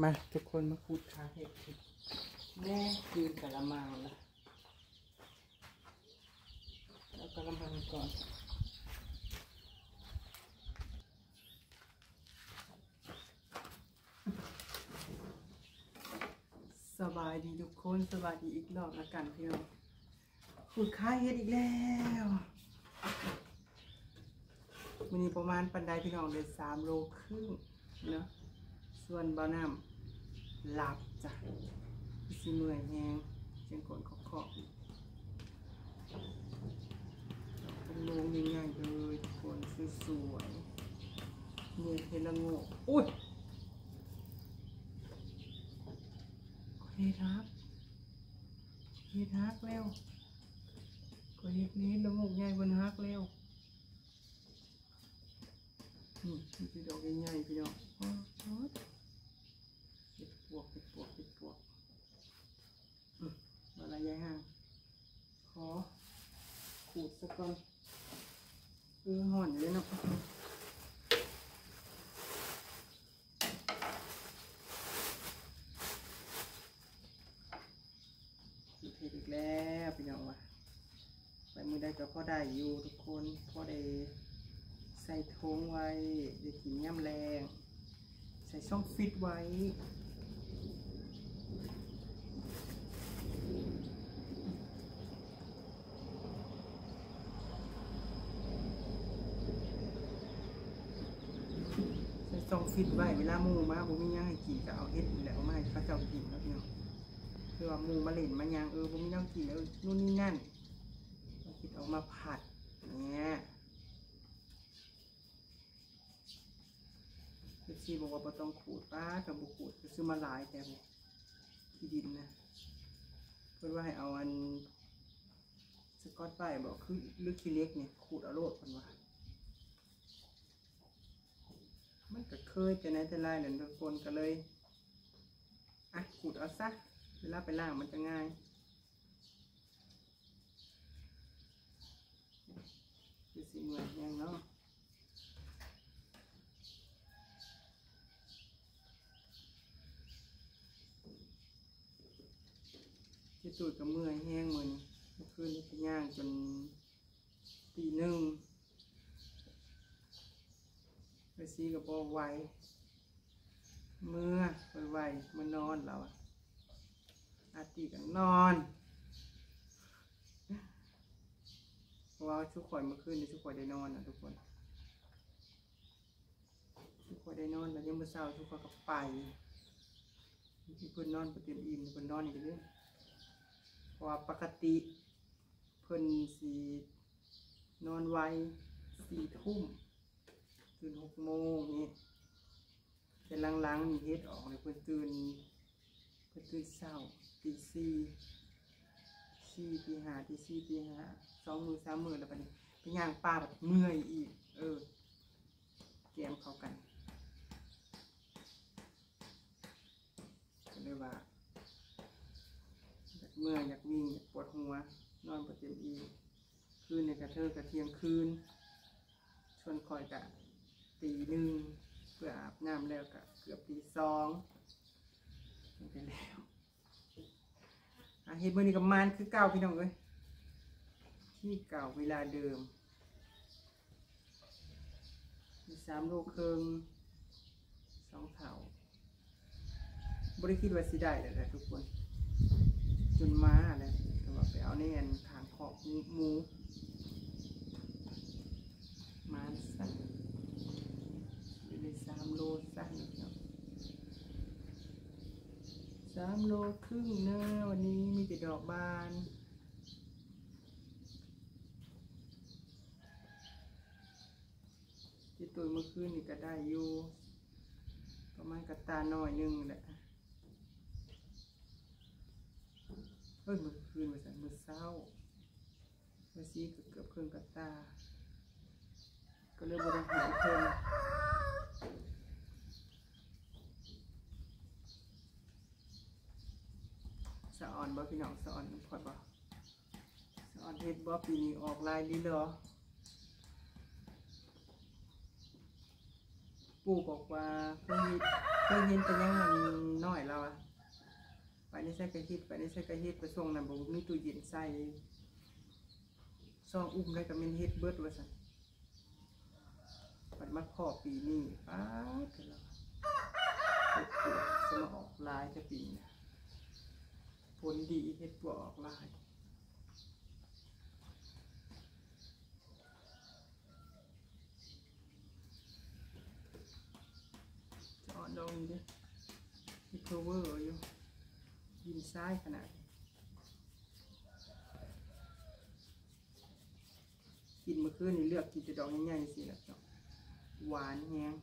ມາທຸກຄົນ ມາຂູດຄາເຫັດແນ່ ຕື່ມກະລະມັງລະ ເອົາກະລະມັງກ່ອນ. ສະບາຍດີທຸກຄົນ ສະບາຍດີອີກລອບລະກັນພີ່ນ້ອງ. ຂູດຄາເຫັດອີກແລ້ວ ມື້ນີ້ບໍ່ໝານປານໃດພີ່ນ້ອງ ໄດ້ສາມໂລຄຶ່ງເນາະ. ສ່ວນບ່າວນ້ຳຫຼັບຈ້ະ ຄືຊິເມື່ອຍແຮງ ສຽງກອນເຄາະໆ ເປັນໂລງໃຫຍ່ໆເລີຍທຸກຄົນ ສວຍໆ ເຮັດລະໂງກ. ໂອ້ຍ ເຫັດຫັກ ເຫັດຫັກແລ້ວ ຂ້ອຍເຫັດ ເຫັດລະໂງກໃຫຍ່ເພິ່ນຫັກແລ້ວ. ນີ້ ມີແຕ່ດອກໃຫຍ່ໆ ພີ່ນ້ອງ ປາດ ເຫັດປວກ ເຫັດປວກ ເຫັດປວກ. ອືມ ມາລະຍາຍຫ່າງ ຂໍຂູດສາກ່ອນ ເອີ ຮ້ອນຢູ່ເດ້ເນາະ. ເຮັດອີກແລ້ວພີ່ນ້ອງວ່າ ໄປມື້ໃດກໍພໍໄດ້ຢູ່ທຸກຄົນ ພໍໄດ້ໃສ່ຖົງໄວ້ ໄດ້ກິນຍາມແລງ ໃສ່ຊ່ອງຟຣີດໄວ້. ໃສ່ຊ່ອງຟຣີດໄວ້ ເວລາໝູ່ມາບໍ່ມີຫຍັງໃຫ້ກິນ ກໍເອົາເຫັດນີ້ແຫຼະອອກມາໃຫ້ເຂົາເຈົ້າກິນເນາະພີ່ນ້ອງ. ຄືວ່າໝູ່ມາຫຼິ້ນມາຫຍັງ ເອີ ບໍ່ມີແນວກິນ ເອີ ນູ້ນນີ້ນັ້ນ ເອົາເຫັດອອກມາຜັດເນຍ. ເອັຟຊີບອກວ່າບໍ່ຕ້ອງຂູດ ປ້າ ຖ້າບໍ່ຂູດກໍຊື້ມາຫຼາຍແທ້ ຂີ້ດິນນະ. ເພິ່ນວ່າໃຫ້ເອົາອັນສະກອດໄບບອກ ຄື ຫຼື ຂີ້ເຫຼັກນີ້ ຂູດເອົາໂລດເພິ່ນວ່າ. ມັນກໍເຄີຍແຕ່ໃນແຕ່ໄລນັ້ນທຸກຄົນ ກໍເລີຍ ອ່ະ ຂູດເອົາຊະ ເວລາໄປລ້າງມັນຈະງ່າຍ. ຄືຊິເມື່ອຍແຮງເນາະ ເຈຕຸ້ຍກໍເມື່ອຍແຮງມື້ນີ້ ເມື່ອຄືນນີ້ໄປຍ່າງຈົນຕີໜຶ່ງ ເອື້ອຍຊີກໍບໍ່ໄຫວ ເມືອໄວໆ ເມືອນອນລາວອະ ອາຕີກໍນອນ ເພາະວ່າຊຸມຂ້ອຍເມື່ອຄືນນີ້ ຊຸມຂ້ອຍໄດ້ນອນນະທຸກຄົນ ຊຸມຂ້ອຍໄດ້ນອນ ແລ້ວຍາມມື້ເຊົ້າຊຸມຂ້ອຍກໍໄປ ເພິ່ນນອນບໍ່ເຕັມອີ່ມ ເພິ່ນນອນອີກເດ້ ເພາະວ່າປົກກະຕິເພິ່ນຊິນອນໄວ ສີ່ທຸ່ມ ຕື່ນຫົກໂມງນີ້ ແຕ່ຫຼັງໆນີ້ເຫັດອອກນີ້ ເພິ່ນຕື່ນ ເພິ່ນຕື່ນເຊົ້າ ຕີສີ່ ສີ່ ຕີຫ້າ ຕີສີ່ ຕີຫ້າ ສອງມື້ສາມມື້ ແລ້ວບັດນີ້ໄປຍ່າງປ່າບັດເມື່ອຍອີກ ເອີ ແກມເຂົ້າກັນ ກໍເລີຍວ່າ ຢາກເມື່ອຍ ຢາກວິ່ງ ຢາກປວດຫົວ ນອນບໍ່ເຕັມອີ່ມ ຄືນນີ້ກະເທີກະທ່ຽງຄືນ ສ່ວນຂ້ອຍກະຕີໜຶ່ງ ເພື່ອອາບນ້ຳແລ້ວກະເກືອບຕີສອງ ຈັ່ງໄດ້ແລ້ວ. ອາ ເຮັດມື້ນີ້ກໍໝານຄືເກົ່າພີ່ນ້ອງເອີຍ ຄືເກົ່າເວລາເດີມ ມີສາມໂລເຄິ່ງ ສອງເທົ່າ ບໍ່ໄດ້ຄິດວ່າຊິໄດ້ແຫຼະທຸກຄົນ ຈົນມາແຫຼະ ແຕ່ວ່າໄປເອົາໃນອັນຂ້າງຄອກໝູ ໝານຊະ ໄດ້ສາມໂລຊະເນາະ ສາມໂລຄຶ່ງເນາະ ວັນນີ້ມີແຕ່ດອກບານ. ເຈຕຸ້ຍເມື່ອຄືນນີ້ກໍໄດ້ຢູ່ ປະມານກະຕ່າໜ້ອຍໜຶ່ງແຫຼະ ເອີ ເມື່ອຄືນວ່າຊັ້ນ ມື້ເຊົ້າ ເມື່ອຊີ້ກໍເກືອບເຄິ່ງກະຕ່າ ກໍເລີຍບໍ່ໄດ້ໃຫ້ເພິ່ນ. ສະອອນບໍ່ພີ່ນ້ອງ ສະອອນນຳຂ້ອຍບໍ່? ສະອອນເຮັດບໍ່ ປີນີ້ອອກຫຼາຍດີເນາະ. ປູ່ບອກວ່າ ເຄີຍເຫັນ ເຄີຍເຫັນແຕ່ຫຍັງອັນ ໃນໃສກະເຮັດ ໄປໃນໃສກະເຮັດ ໄປຊ່ວງນັ້ນບໍ່ມີຕູ້ເຢັນໃສ່ ຊອງອຸ້ມໄດ້ກະແມ່ນເຮັດເບິດວ່າຊັ້ນ. ບັດມາພໍ້ປີນີ້ ປາດ ເຫັນແລ້ວ ເຫັດປວກສະມາອອກຫຼາຍແທ້ປີນີ້ ຜົນດີ ເຫັດປວກອອກຫຼາຍ. ຈະອ່ອນດອກນີ້ເດ້ ເຫັດເພີເວີຢູ່ ດິນຊາຍຂະໜາດ. ກິນມື້ຄືນນີ້ເລືອກກິນແຕ່ດອກໃຫຍ່ໆ ຊີ້ແຫຼະເນາະ ຫວານແຮງ.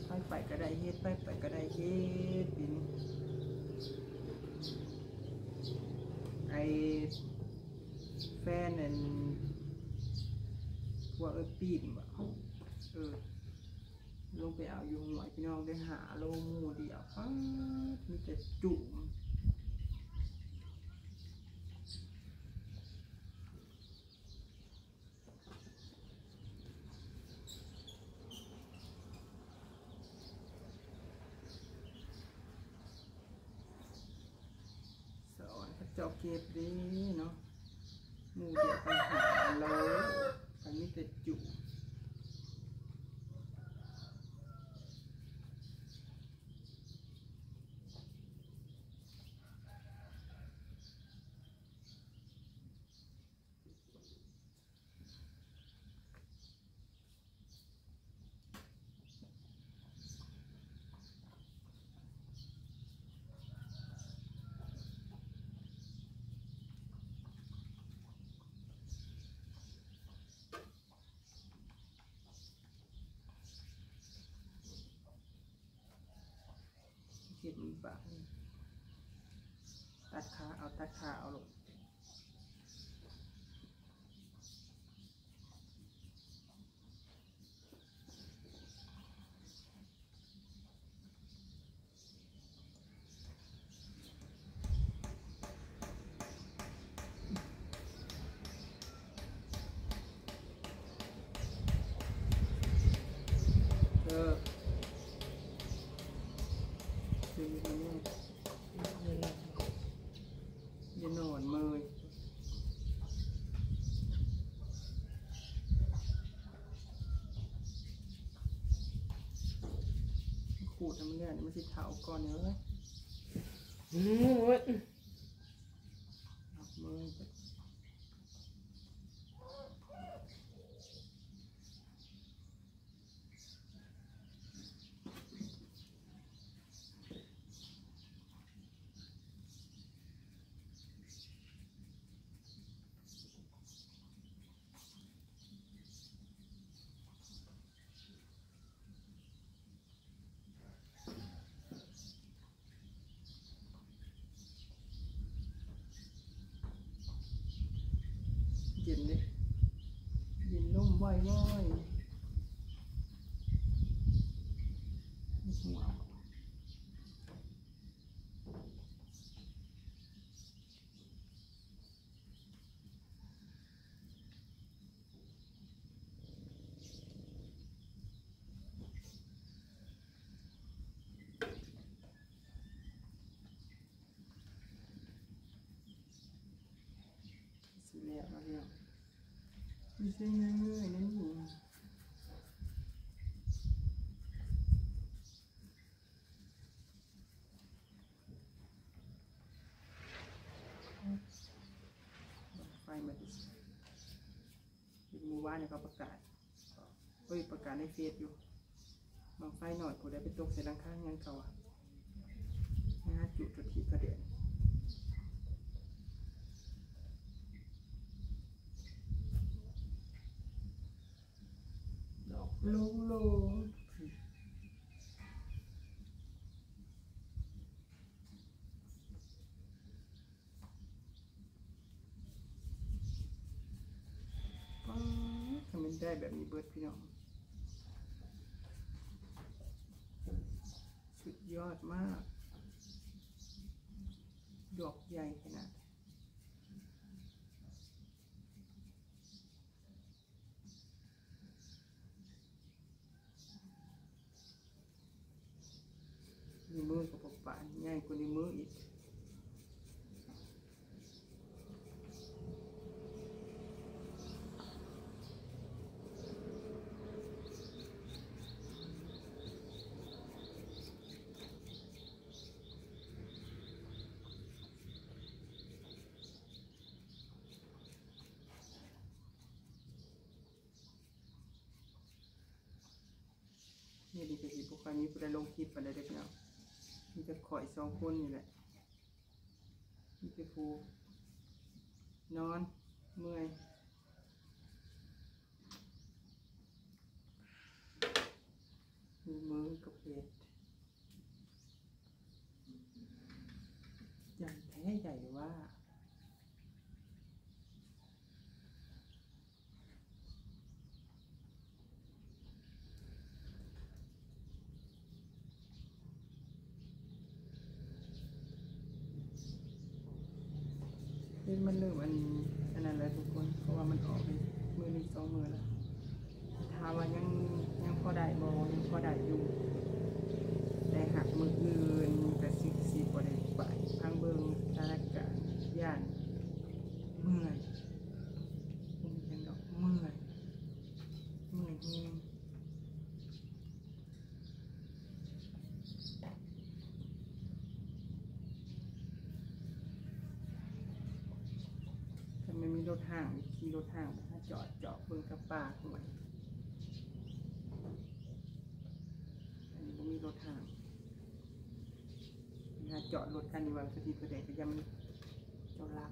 ໃຜໄປກະໄດ້ເຮັດ ໃຜໄປກະໄດ້ເຮັດປີນີ້. ໄອ້ແຟນ ອັນ ຜົວເອື້ອຍປີ້ນບໍ ເອີ ລົງໄປເອົາຢູ່ຫ້ວຍ ພີ່ນ້ອງ ໄດ້ຫ້າໂລ ໝູ່ດຽວ ປາດ ມີແຕ່ຈຸ້ມ. ສອນເຂົາເຈົ້າເກັບເດ້ເນາະ ໝູ່ດຽວກັນຫາໂລ ກະມີແຕ່ຈຸ້ມ. ເຮັດມັນບາດນີ້ ຕັດຂາເອົາ ຕັດຂາເອົາໂລດ. ເອີ ຢ່ານອນເມີຍ ຂູດໃຫ້ມັນແລ້ວ ມັນຊິເຖົ້າກ່ອນເດີ. ໂອ້ຍ ເມີຍ. ເຢັນເດ້ ເຢັນລົມວອຍໆ ຫົວ. ຊິແລ້ວແລ້ວ ມີແຕ່ເງີຍໆ ນັ້ນຢູ່. ບັ້ງໄຟມາຕິ ເຫັນມື້ວານນີ້ເຂົາປະກາດ ເອີຍ ປະກາດໃນເຟສຢູ່ ບັ້ງໄຟນ້ອຍຜູ້ໃດໄປຕົກໃສ່ຫຼັງຄາເຮືອນເຂົາອະ ຫາຈຸດຈຸດທີ່ກະແດນ ດອກໂລງໆ. ປາດ ຖ້າແມ່ນໄດ້ແບບນີ້ເບິດ ພີ່ນ້ອງ. ຍอดมาก ดอกใหญ่ขนาด นิ้วมือก็บ่ปาน ใหญ่กว่านิ้วมืออีก นี่นี่ก็สิบ่ค่อยมีผู้ใดลงคลิปปานใดเด้อพี่น้อง มีแต่ข้อยสองคนนี่แหละ มีแต่ผู้นอนเมื่อย มือมือกับเฮ็ด ใหญ่แท้ใหญ่ว่า นี่มันเริ่มอัน อันนั้นแล้วทุกคน เพราะว่ามันออกได้มื้อหนึ่งสองมื้อแล้ว ถามว่ายัง ยังพอได้บ่ ยังพอได้อยู่ แต่หากมื้ออื่นก็สิ สิบ่ได้ไป ฟังเบิ่งสถานการณ์ ย้านเมื่อย บ่มีหยังดอก เมื่อย เมื่อยแฮง ถ้ามันมีรถห้าง ขี่รถห้างไปหาจอด จอดเบิ่งกับป่าห้วย อันนี้บ่มีรถห้าง หาจอดรถคันนี้ว่าพอดีพอดี ก็ยังเจ้าลัก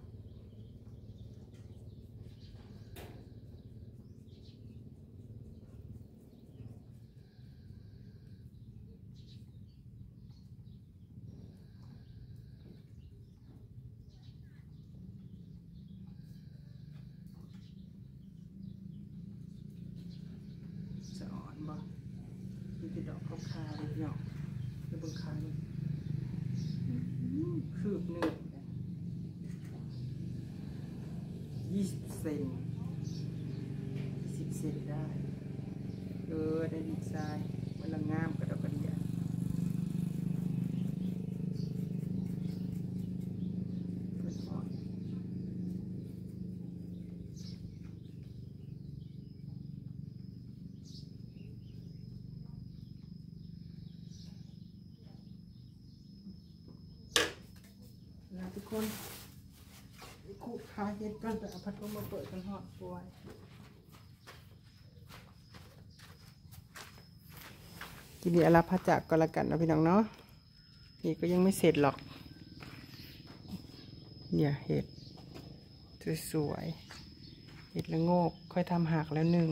สะออนบ่ มีแต่ดอกขาวๆ เด้อพี่น้อง เดี๋ยวเบิ่งขาวนี่ อื้อหือ คืบหนึ่ง ยี่สิบเซน ยี่สิบเซนได้ เออ ได้ดินทราย มันละงามกระดอกกระเดี่ย เพิ่นฮ้อน ลาทุกคน คุขาเฮ็ดก่อน ไปเอาพัดลมมาเปิดกัน ฮ้อนป่วย ทีนี้อาลาพาจากก่อนละกันเนาะพี่น้องเนาะ นี่ก็ยังไม่เสร็จหรอก เนี่ยเห็ดสวยๆ เห็ดละโงก ค่อยทำหักแล้วหนึ่ง